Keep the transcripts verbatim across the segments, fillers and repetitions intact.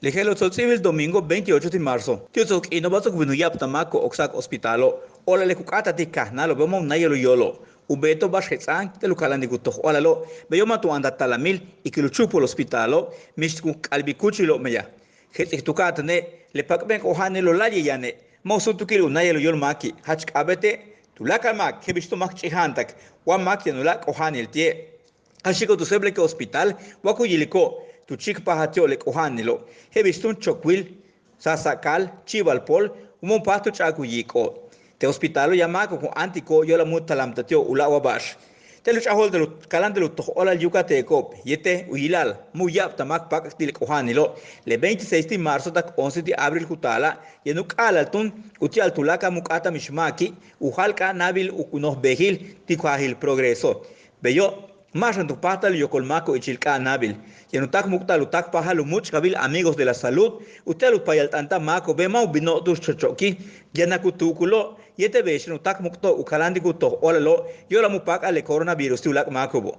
Le je'elo' tsolt'íibil domingo veintiocho ti' marzo, ti' u ts'o'ok k'iino'oba' ts'o'ok u bin u ya'ab ta máako'ob k ts'áak hospitalo'. Óolale' ku k'áata'al ti' kajnáalo'ob bey ma' u náayal u yóolo'ob, u beeto'ob ba'ax jets'áan te' u kaláantiko'ob u toj óolalo', beyo' ma' tu yantal talamil ikil u chúupul hospitalo', mix ku k'albil kúuchilo'ob meyaj. Jets'ik tu ka'atáane', le pak'ben k'oja'anilo' láayli' yane', ma' u súutukil u náayal u yóol máaki', jach k'a'abéete', tuláakal máak je'el bix túun máak ch'ija'antak, wa máak yaan uláak' k'oja'anil ti'e'. Ka xi'iko'ob tu séebelike' hospital wa ku yiliko'ob tu chíikpajal ti'ob le k'oja'anilo', je'el bix túun Chocuil, Sasakal, Chivalpol, wa ma' u páajtal u ch'a'ik u yiiko'ob. Te' hospitalo' yaan máako'ob ku áantiko'ob yo'olal ma' u talamtal ti'ob uláak' wa ba'ax. Te' le ch'a'ajo'olil te' le kaláantiko'ob u toj óolal yucateco'ob yéetel u yila'al ma' u ya'ab ta máak pak'ak ti' le k'oja'anilo', le veintiséis ti' marzo tak once ti' abril ku taala', yaan u k'a'ala'al túun uti'al tuláakal ma' u k'áataj mix máaki' u jáal k'a'anaabil u noj bejil ti' u kaajil Progreso. Beyo' ma' xan tu páajtal u yokol máako'ob ichil k'a'anaabil. Yaan u táakmuk'ta'al u táakpajal u múuch'kabil Amigos de la Salud uti'al u payalt'anta'al máako'ob bey ma' u bino'ob tu'ux chocho'oki', yaan k tuukulo'ob yéetel bey xan u táakmuk'ta'al u kaláantiko'ob u toj óolalo' yo'olal ma' u páak'al le coronavirus ti' uláak' máako'obo'.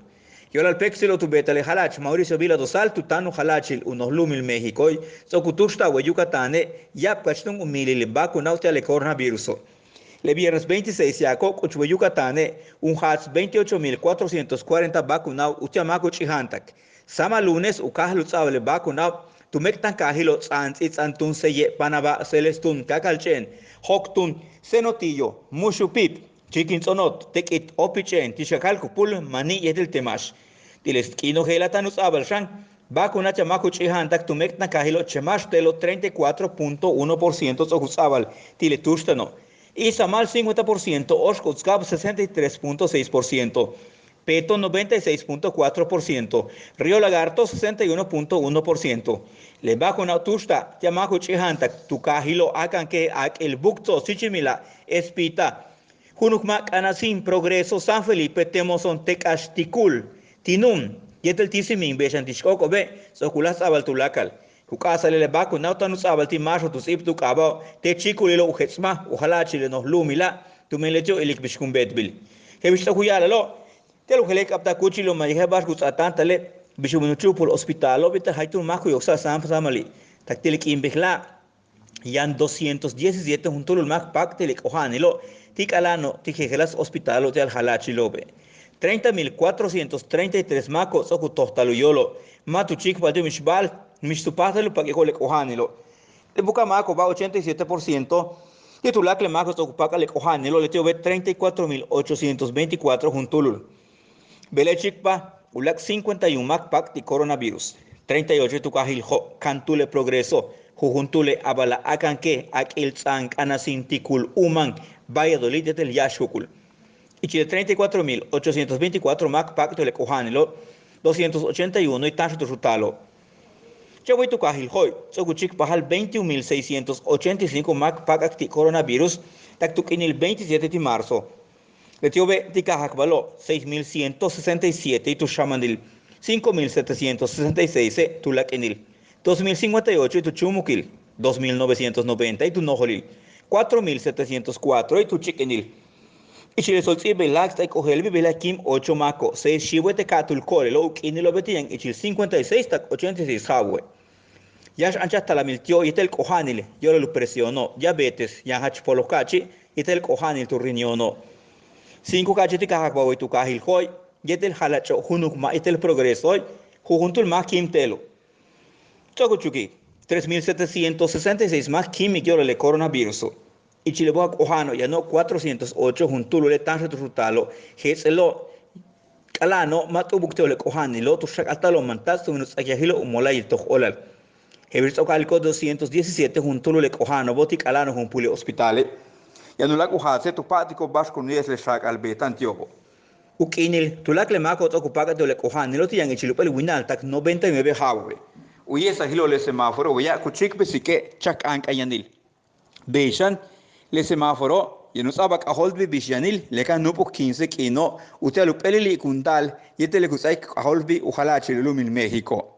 Yo'olal péektsilo'ob tu beeta'al le jala'ach Mauricio Vila Dosal tu táan u jala'achil u noj lu'umil Méxicoe' ts'o'ok u túuxta'al way Yucatane' ya'abkach túun u miilil vacunao uti'al le coronaviruso'. Le viernes veintiséis yaako'ob k'uchul way Yucatane' un jaats veintiocho mil cuatrocientos cuarenta vacunao uti'al máak u ch'ija'antak. Sáamal lunes u káajal u ts'a'abal le vacunao tu méek'tankaajilo' Ts'ants'its'an túun Seye', Panabá, Celestún, Kakalch'éen, Joctún, Cenotillo, Muxupip, Chiquints'onot, Tek'it, Opich'éen, ti' Xakal Cupul, Maní' yéetel Temax. Ti' le k'iino' je'ela' táan u ts'a'abal xan vacunao uti'al máak u ch'ija'antak tu méek'tankaajilo' Chemax te'elo' treinta y cuatro punto uno por ciento ts'o'ok u ts'a'abal ti' le túuxtano'. Izamal cincuenta por ciento, Oxkutzcab sesenta y tres punto seis por ciento, Peto noventa y seis punto cuatro por ciento, Río Lagarto sesenta y uno punto uno por ciento. Le vacunao túuxta'al ti'al máak u ch'ija'antak tu kaajilo' Akanke, Ak'il, Buctzo, Sichimila, Espita, Junuk Ma', K'anasín, Progreso, San Felipe, Temozón, Tekax, Tikul, Tinum yéetel Tisímin bey xan ti' xk'óok'obe' ts'o'ok u láaj ts'a'abal tuláakal. Ku k'a'asa'al le vacunao táan u ts'a'abal ti' máaxo'ob tu ts'íibt u k'aaba'o' te' chíikulilo' U Jets'maj, u jala'achil le noj lu'umila', tumen leti'ob ilik bix kun beetbil. Je'el bix ts'o'ok u ya'ala'alo', te'el u jela'al k'a'abta'al kúuchilo'ob ma' yajel ba'ax ku ts'aatáantale' bix u bin u chúupul hospitalo' bey te' jaytúul máak ku yoksa'al sáam sáamali'. Tak ti' le k'iin bejela' yaan doscientos diecisiete juntúulul máak pak'tik le k'oja'anilo' ti' k'ala'ano' ti' jejeláas hospitalo' ti'al jala'achilo'obe'. Treinta mil cuatrocientos treinta y tres máako'ob ts'o'ok u tojtal u yóolo', ma' tu chíikpajal ti'ob mix ba'al mix tu páajtal u pak'iko'ob le k'oja'anilo'. Le buka'aj máako'oba' ochenta y siete por ciento ti' tuláakal le máako'ob ts'o'ok u pak'al le k'oja'anilo' leti'obe' treinta y cuatro mil ochocientos veinticuatro juntúulul. Bey le chíikpaj uláak' cincuenta y un máak pak'tik coronavirus, treinta y ocho tu kaajil Jo', Cantú, le Progreso, jujuntuul le Abala, Akanke, Ak'il, Ts'an, K'anasín, Tikul, Umán, Valladolid yéetel Yáaxjukul. Ichil le treinta y cuatro mil ochocientos veinticuatro máak pak'tik le k'oja'anilo', doscientos ochenta y uno táanxo'ob tu'ux u taalo'. Chéen way tu kaajil Jo'e' ts'o'ok u chíikpajal veintiún mil seiscientos ochenta y cinco máak pak'ak ti' coronavirus tak tu k'iinil veintisiete ti' marzo. Leti'obe' ti' kaajakbalo' seis mil ciento sesenta y siete tu xamanil, cinco mil setecientos sesenta y seis tu láak'inil, dos mil cincuenta y ocho tu chúumukil, dos mil novecientos noventa tu nojolil, cuatro mil setecientos cuatro tu chíik'inil. Ichil le tsolt'íibil láak't'al k ojéelbil bejla'e' kim ocho máako', seis xiiwe' te' ka'atúul ko'olelo'ob u k'iinilo'obe' ti' yaan ichil cincuenta y seis tak ochenta y seis ja'abo'obe'. Yáax anchaj talamil ti'ob yéetel k'oja'anil yo'olal u presiono', diabetes, yaan jach poloj ka'achi' yéetel k'oja'anil tu riñono'. Cinco ka'achi' ti' kaajakbal way tu kaajil Jo'e' yéetel jalach'o' Junuk Ma' yéetel Progresoe', jujuntuul máak kim te'elo'. Ts'o'ok u chukik, tres mil setecientos sesenta y seis máak kíimik yo'olal le coronaviruso'. Ichil le buka'aj k'oja'ano' yano'ob cuatrocientos ocho juntúulule' táanxo'ob tu'ux u taalo', jets'elo' k'ala'ano' ma' t'ubuk ti'ob le k'oja'anilo' tu xak'alta'alo'ob mantats' tumen u ts'akyajilo' u mola'ayil toj óolal. Je'el bix ts'o'ok k a'aliko'ob doscientos diecisiete juntúulul le k'oja'ano'obo' ti' k'ala'ano'ob jumpúul le hospitale'. Yaan uláak' u jaatse' tu pa'atiko'ob ba'ax kun ye'es le xaak'al beeta'an ti'obo'. U k'iinil tuláakal le máako'ob ts'o'ok u pak'al ti'ob le k'oja'anilo' ti' yaan ichil jump'éel winal tak noventa y nueve ja'abo'obe'. U ye'esajilo' le semáforo waya' ku chíikpesike' chak k'ank'anyanil. Bey xan le semáforo yaan u ts'a'abal k'ajóoltbil bix yanil le ka nu'up'uk quince k'iino' uti'al jump'éelili' kun taal yéetel le ku ts'áaik k'ajóoltbil u jala'achil u lu'umil México.